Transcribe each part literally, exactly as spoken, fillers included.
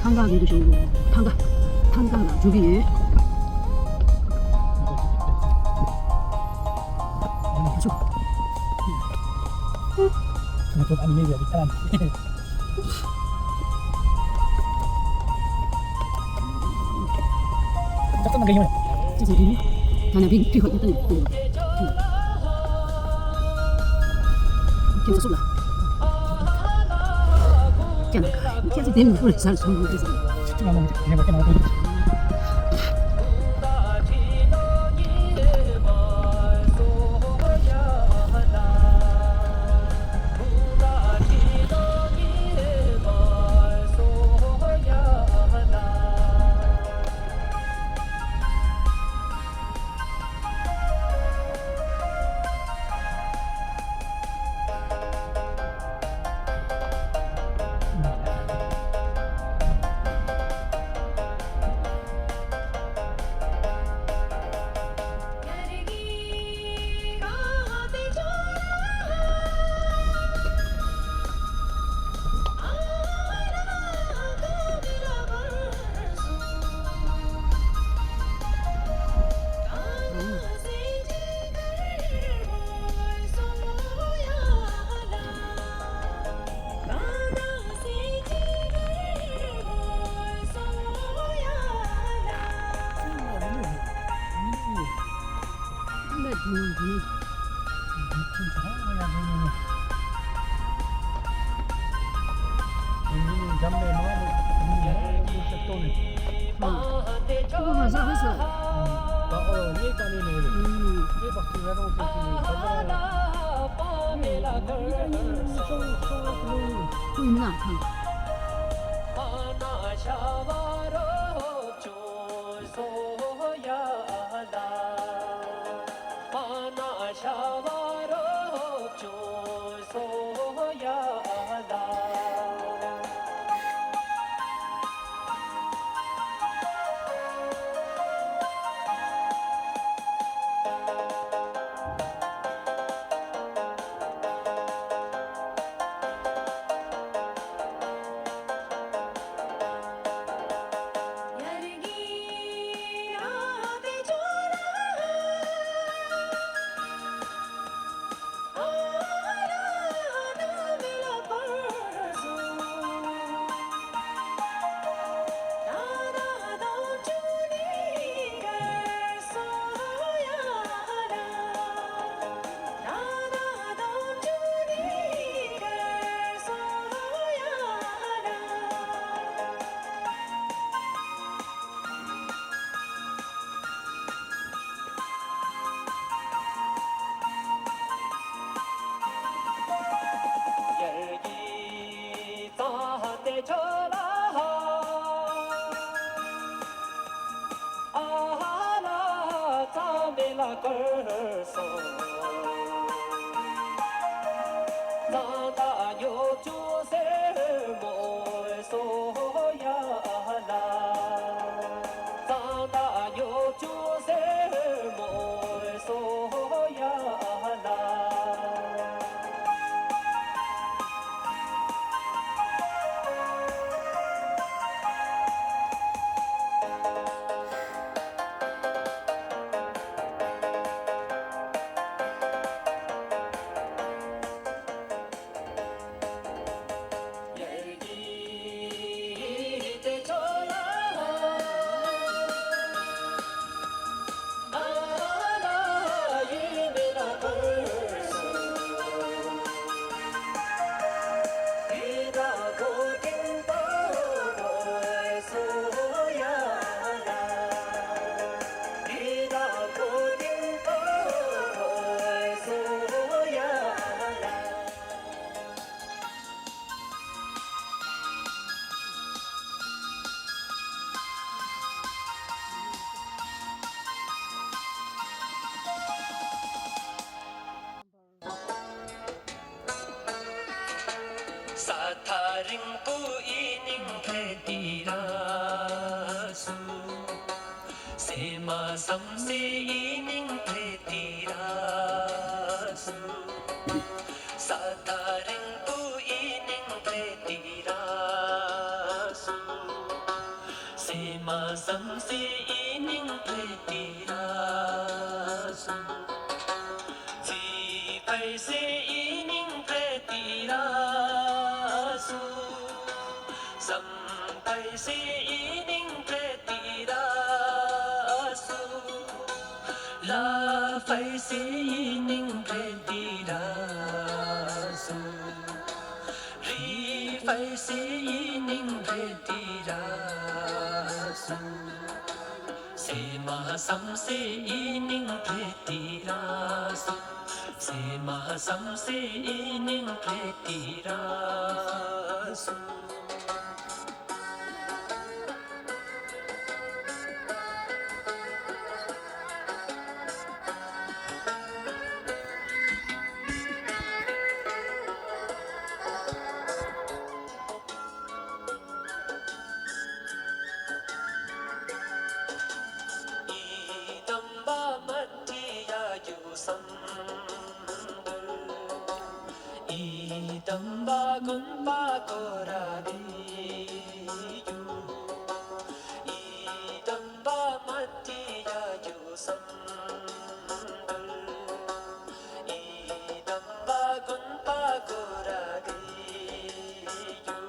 ཐང་ག་གི་འདུག་ཞུ། ཐང་ག་ཐང་ག་ལ་འཇུག་གི་ཡོད། ཨ་ཆུ། ང་ཚོ་ཨ་ནི་ཡོད་ཡོད་ཁྱེད་རང་། ཅག་ཙམ་ག་ཡོང་ཡ། ད་ནི་བིག་ཏི་ཧོ་ཏི་ཏི། ཁྱེད་ཚོ་སུ་ལ། ཁྱེད་ཚོ་དེ་མི་ཁུར་ཟར་སོང་མི་ཁུར་ཟར། ས་ཐག་རིང་པོ་ཡི་སྙིང་ཁྲེ་ཏི་ར་སུ། སེ་མ་སམ་སེ་ཡི་སྙིང་ཁྲེ་ཏི་ར་སུ། ས་ཐག་རིང་པོ་ཡི་སྙིང་ཁྲེ་ཏི་ར་སུ། མ་བསམ་སའི་སྙིང་པོ་དེ་ར་སོང་། ཚེ་འཕོས་སའི་སྙིང་པོ་དེ་ར་སོང་། བསམ་འཕོས་སའི་སྙིང་པོ་དེ་ར་སོང་། ལྷ་འཕོས་སའི་སྙིང་པོ་དེ་ར་སོང་། རི་འཕོས་སའི་སྙིང་པོ་དེ་ར་སོང་། སེམས་མ་བསམ་སའི་སྙིང་པོ་དེ་ར་སོང་། སེམས་མ་བསམ་སའི་སྙིང་པོ་དེ་ར་སོང་། ཡི་དམ་པ་མ་བྲིས་ཡ་རྒྱུ་བསམ་འདུག་ཡི་དམ་པ་དགོན་པ་ཀོ་ར་བི་རྒྱུ། ཡི་དམ་པ་མ་བྲིས་ཡ་རྒྱུ་བསམ་འདུག་ཡི་དམ་པ་དགོན་པ་ཀོ་ར་བི་རྒྱུ།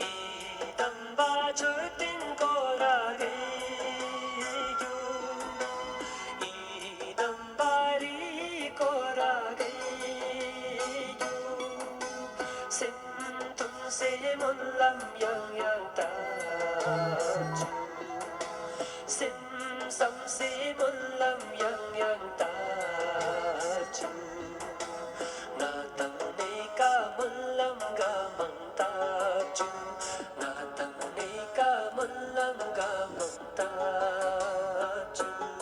ཡི་དམ་པ་མཆོད་རྟེན་ཀོ་ར་བི་རྒྱུ། ཡི་དམ་པ་རི་ཀོ་ར་བི་རྒྱུ། སེམས་མཐོང་སའི་སྨོན་ལམ་ཡང་ཡང་བཏབ་བྱུང་། སེམས་བསམ་སའི་སྨོན་ལམ་ཡང་ཡང་བཏབ་བྱུང་། ང་དང་གནས་ཀ་སྨོན་ལམ་ག་མང་བཏབ་བྱུང་། ང་དང་གནས་ཀ་སྨོན་ལམ་ག་མང་བཏབ་བྱུང་།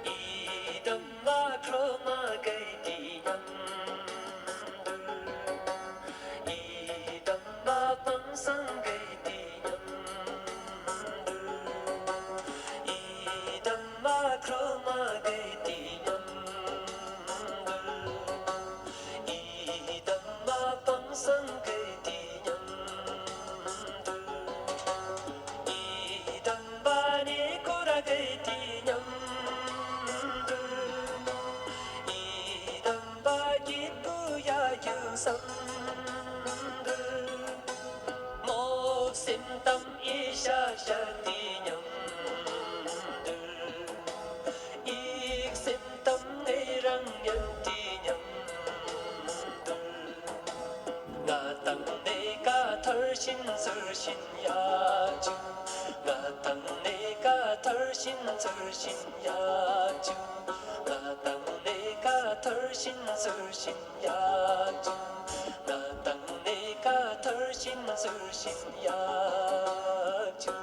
ཡི་དམ་པ་ཁྲོ་མོ་གི་དུས་མཉམ་དུ། ཡི་དམ་པ་དཔང་བཟང་གི་དུས་མཉམ་དུ། ཡི་དམ་པ་ཁྲོ་མོ་གི་དུས་མཉམ་དུ། ཡི་དམ་པ་དཔང་བཟང་གི་དུས་མཉམ་དུ། ཡི་དམ་པ་གནས་སྐོར་གི་དུས་མཉམ་དུ། ཡི་དམ་པ་སྐྱེས་བུ་ཡ་རྒྱུ་བསམ་དུ། སྨོན་སེམས་དམ་ཡེ་ཤ་ཤ་དུས་མཉམ་དུ། ཡིད་སེམས་དམ་ངེས་རང་ཉིད་དུས་མཉམ་དུ། ང་དང་གནས་ཀ་ཐར་བཞིན་ཚུལ་བཞིན་ཡ་བཅུ། ང་དང་གནས་ཀ་ཐར་བཞིན་ཚུལ་བཞིན་ཡ་བཅུ། ང་དང་གནས་ཀ་ཐར་བཞིན་ཚུལ་བཞིན་ཡ་བཅུ། ང་དང་གནས་ཀ་ཐར་བཞིན་ཚུལ་བཞིན་ཡ་བཅུ།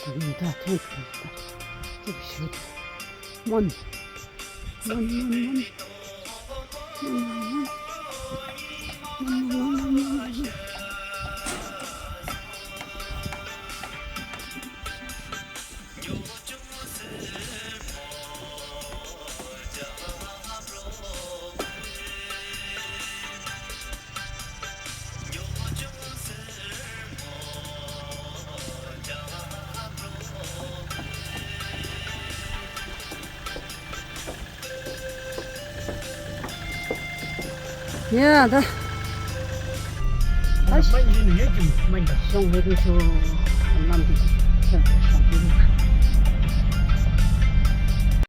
ད་ནི་ད་ཐོན་ཐོན་ད་ཅིག་ཞུ། མོན། མོན་མོན་མོན། ཡ་ད། ད་ཤོང་བའི་དུས་སུ་རྣམས་ཀྱི་ཁྱོད་ཀྱི་ཤོང་གི།